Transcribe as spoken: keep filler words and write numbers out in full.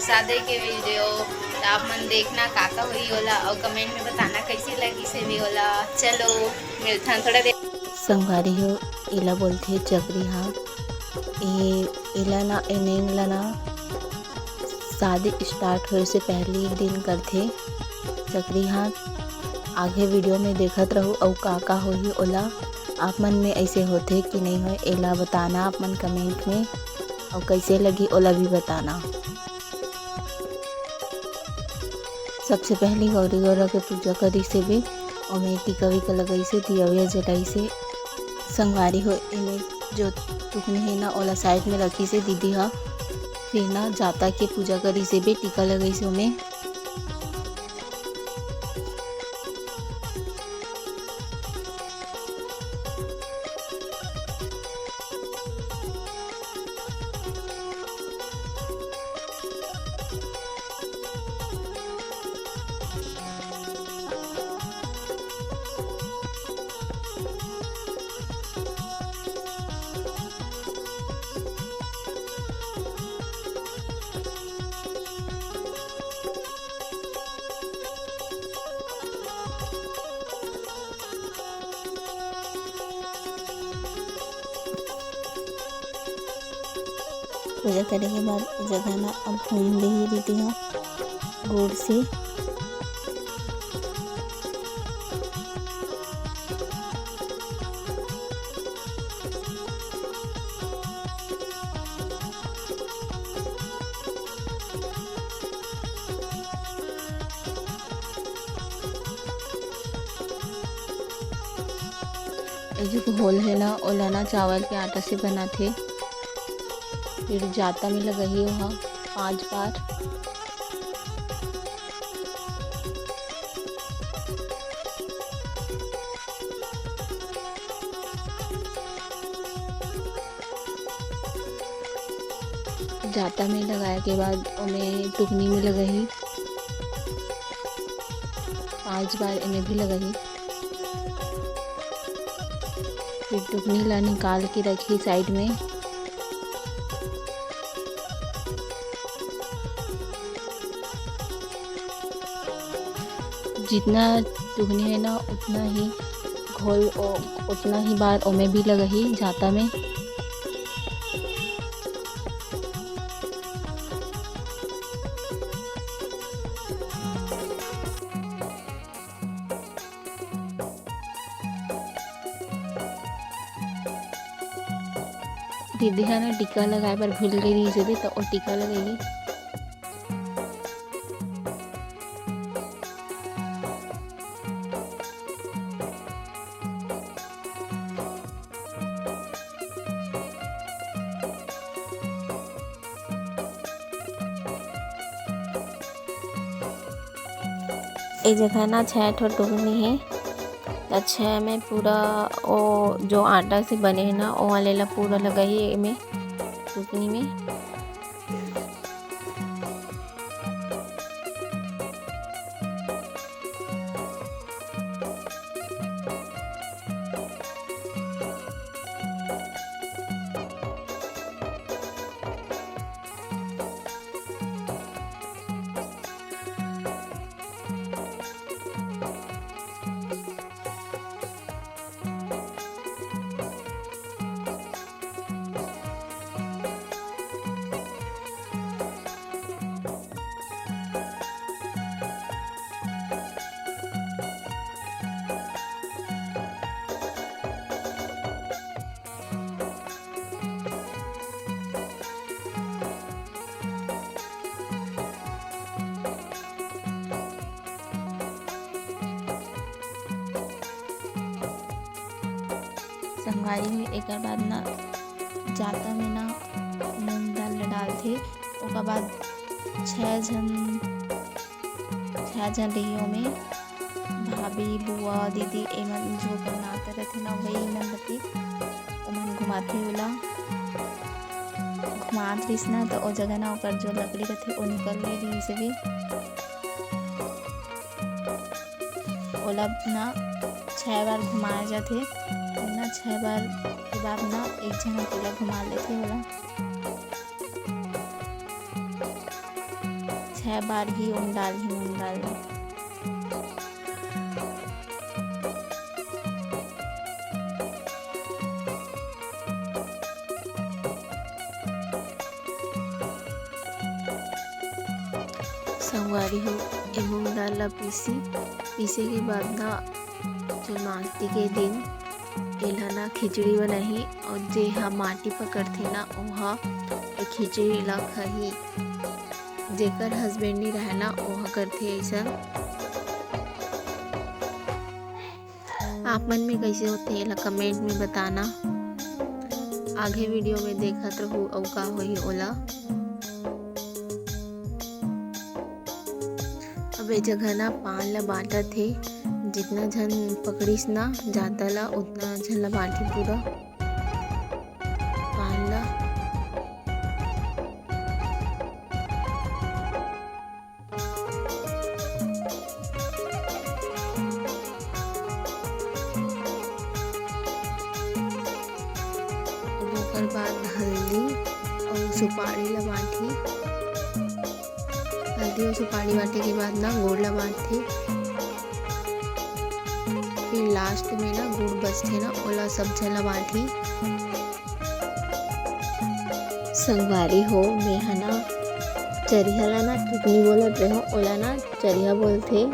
शादी के वीडियो, तो आप मन देखना का का होही ओला, और कमेंट में बताना कैसे लगिस हे ओला। चलो, मिलथन थोड़ा देर। संगवारी हो, एला बोलथे चकरी हाथ। ए, एला ना, ए नेंग ला ना शादी स्टार्ट होए से पहली दिन करथे चकरी हाथ। आगे वीडियो में देखत रहू, अउ का का होही ओला। आप मन में ऐसे होथे कि नहीं होए, एला बताना आप मन कमेंट में, अउ कैसे लगी ओला भी बताना। सबसे पहले गौरी गौरा के पूजा करिस हेबे, ओमे टीका वीका लगाइस हे, दिया विया जलाइस हे। संगवारी हो, एमे जो टुकनी हे ना, ओला साइड में रखिस हे दीदी हा। फिर ना जाता के पूजा करिस हेबे, टीका लगाइस हे ओमे। पूजा करे के बाद जगह ला अब भूंज लेही दीदी हा गोड़ से। ए जो घोल हे ना, ओला ना चावल के आटा से बनाथे। फिर जाता में लगाही ओहा पांच बार। जाता में लगाए के बाद ओमे टुकनी में लगाही, पांच बार एमे भी लगाही। फिर टुकनी ला निकाल के रखी साइड में। जितना टुकनी हे ना, उतना ही घोल, ओ, उतना ही बार ओमे भी लगाही जाता में। दीदी हा ना टीका लगाए बर भूल गई रहिस हे, त ओ टीका लगाई। ए जगह ना छह ठो टुकनी हे, त छह में पूरा ओ जो आटा से बने हे ना, ओ वाले ला पूरा लगाही एमे टुकनी में। संगवारी हो, एकर बाद ना जाता में ना मूंग दाल ल डालथे। ओकर बाद छह झन, छह झन रही ओमे, भाभी, बुआ, दीदी, एमन जो ओकर नाता रथे ना, वही मन रथे। ओमन घुमाथे ओला, घुमात रहिस ना, त ओ जगह ना ओकर जो लकड़ी रथे, ओ निकल गई रहिस हवे। ओला ना छह बार घुमाए जाथे, ना छह बार के बाद ना एक झन अकेला घुमा लेथे ओला। है बार ही उंडाल ही उंडाल। संगवारी हो, ए मूंग दाल ला पीसी, पीसे के बाद ना चौमासी के दिन एला ना खिचड़ी बनाही, और जे हा माटी पकड़थे ना, ओहा ए खिचड़ी ला खाही। जेकर हस्बैंड नी रहय ना, ओहा करथे अइसन। आप मन में कइसे होथे, एला कमेंट में बताना। आगे वीडियो में देखत रहू अउ का होही ओला। अब ए जगह ना पान ला बांटत हे, जितना झन पकड़िस ना जादा ला, उतना झन ला बांटी पूरा पान ला। अब ओकर बाद हल्दी अउ सुपारी ला बांटही। हल्दी अउ सुपारी बांटे के बाद ना गुड़ ला बांटथे। फिर लास्ट में ना गुड़ बचथे ना, ओला सब झन ला बांटही। संगवारी हो, मेंहा ना चरिहा ला ना टुकनी बोलत रहेंव, ओला ना चरिहा बोलथे।